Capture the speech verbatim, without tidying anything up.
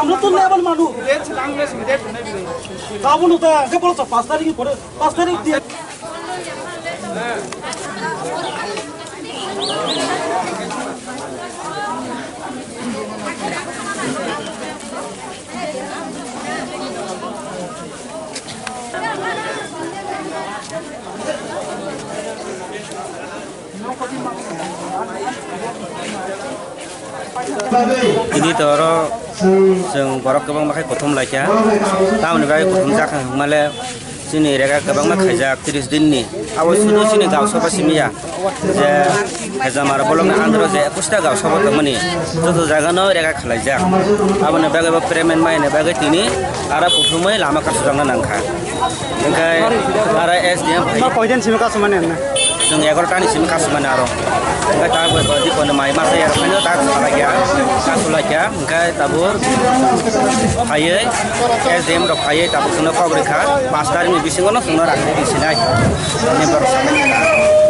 আমরা তো লেবার মানুষ। যাবো না তো, আগে বলো তো, পাঁচ তারিখে পরে, পাঁচ তারিখ দিয়ে। Tini to oro chwng borok kwbangma khe kuthum laikha. Tamoni bagwi kuthum jak hwnmale chini rega kwbangma khaijak tris din ni. Abo sudu chini gao sabha simi ya. Je Hajamara bolokni andro je ekwis ta gao sabha tongmani joto jaga no rega khwlaijak. Aboni bagwi bo payment maini bagwi tini aro kuthumwi lama kasu jakna nangkha. Hingke aro S D M phai. Koijon simi kasu mani anna? Chwng egaroh tani simi kasu mani aro. Hingke ta bo di kono mai masa ya khaino ta salai ya. Kasu lai ya. Hingke tabur phaiye S D M rok phaiye tabur chwngno kok rikha. Pas tarikni bisingo no chwngno rakhe di sinai. Member rok salai ya.